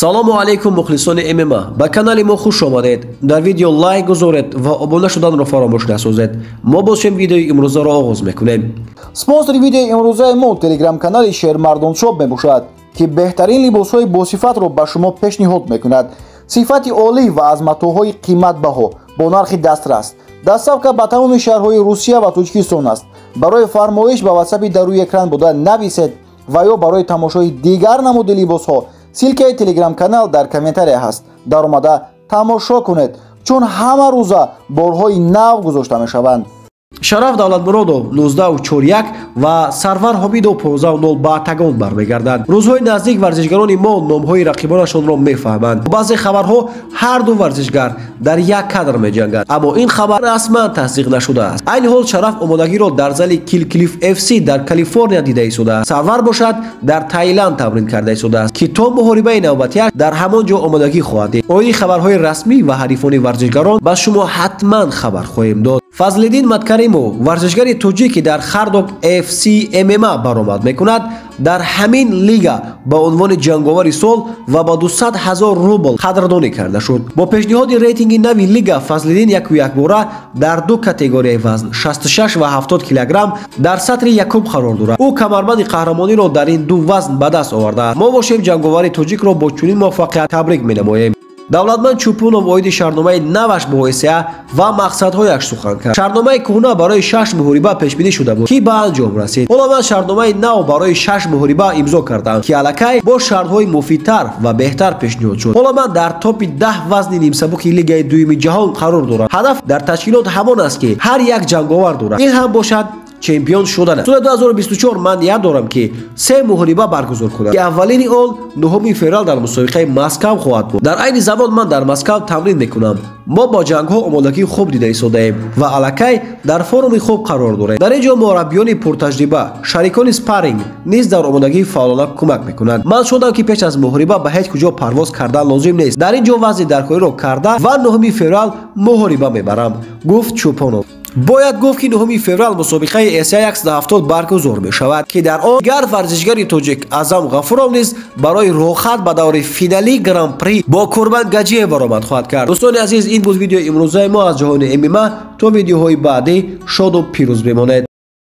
Салому алейкум, мухлисони ММА. Ба канали мо хуш омадед. Дар видео лайк гузоред ва обуна шуданро фаромӯш насозед. Мо бошем, видеои имрӯзаро оғоз мекунем. Спонсори видеои имрӯзаи мо телеграм-канали Шермардоншоп мебошад, ки беҳтарин либосҳои босифатро ба шумо пешниҳод мекунад. Сифати олӣ ва аз матоъҳои қиматбаҳо бо нархи дастрас. Доставка ба тамоми шаҳрҳои Русия ва Тоҷикистон аст. Барои фармоиш ба ватсапи дар рӯи экран буда нависед ва ё барои тамошои дигар намуди либосҳо ссылкаи телеграм-канал дар комментария ҳаст. Даромада тамошо кунед, чун ҳама рӯза борҳои нав гузошта мешаванд. Шараф Давлатмуродов 19.41 ва Сарвар Ҳомидов 15.0 ба октагон бармегарданд. Рӯзҳои наздик варзишгарони мо номҳои рақибонашонро мефаҳманд. Баъзе хабарҳо ҳар ду варзишгар дар як кадр меҷанганд, аммо ин хабар расман тасдиқ нашудааст. Айни ҳол Шараф омодагиро дар зали Килклиф FC дар Калифорния дида истодааст. Сарвар бошад, дар Таиланд тамрин карда истодааст, ки то муҳорибаи навбатиаш дар ҳамон ҷо омодагӣ хоҳад дид. Оиди хабарҳои расмӣ ва ҳарифони варзишгарон ба шумо ҳатман хабар хоҳем дод. Фазлиддин Маткаримов, варзишгари тоҷик, ки дар Хардок FC ММА баромад мекунад, дар ҳамин лига ба унвони ҷанговари сол ва ба 200 ҳазор рубл қадрдонӣ карда шуд. Бо пешниҳоди рейтинги нави лига Фазлиддин яку якбора дар ду категорияи вазн 66 ва 70 килограмм дар сатри якум қарор дорад. Ӯ камарбанди қаҳрамониро дар ин ду вазн ба даст овардааст. Мо бошем, ҷанговари тоҷикро бо чунин муваффақият табрик менамоем. Давлатманд Чупунов оиди шартномаи наваш бо ОСА ва мақсадҳояш сухан кард. Шартномаи кӯҳна барои 6 муҳориба пешбинӣ шуда буд, ки ба анҷом расид. Ҳоло ман шартномаи нав барои 6 муҳориба имзо кардам, ки аллакай бо шартҳои муфидтар ва беҳтар пешниҳод шуд. Ҳоло ман дар топи 10 вазни нимсабуки лигаи дуюми ҷаҳон қарор дорам. Ҳадаф дар ташкилот ҳамон аст, ки ҳар як ҷанговар дорад. Ин ҳам бошад чемпион шудан аст. Соли 2024 ман ният дорам, ки се муҳориба баргузор кунам, ки аввалини он 9 феврал дар мусобиқаи Москав хоҳад буд. Дар айни замон ман дар Москав тамрин мекунам. Мо бо ҷангҳо омодагии хуб дида истодаем ва аллакай дар форми хуб қарор дорем. Дар ин ҷо мураббиёни пуртаҷриба, шарикони спарринг низ дар омодагии фаъолона кӯмак мекунанд. Ман шодам, ки пеш аз муҳориба ба ҳеҷ куҷо парвоз кардан лозим нест. Дар ин ҷо вазъи даркориро карда ва 9 феврал муҳориба мебарам, гуфт Чӯпонов. Бояд гуфт, ки 9 феврал мусобиқаи СА 170 баргузор мешавад, ки дар он дигар варзишгари тоҷик Аъзам Ғафуров низ барои роҳхат ба даври финалии Гран-при бо Курбан Гаҷиев баромад хоҳад кард. Дӯстони азиз, ин буд видеои имрӯзаи мо аз ҷаҳони ММА. То видеоҳои баъдӣ шоду пирӯз бимонед.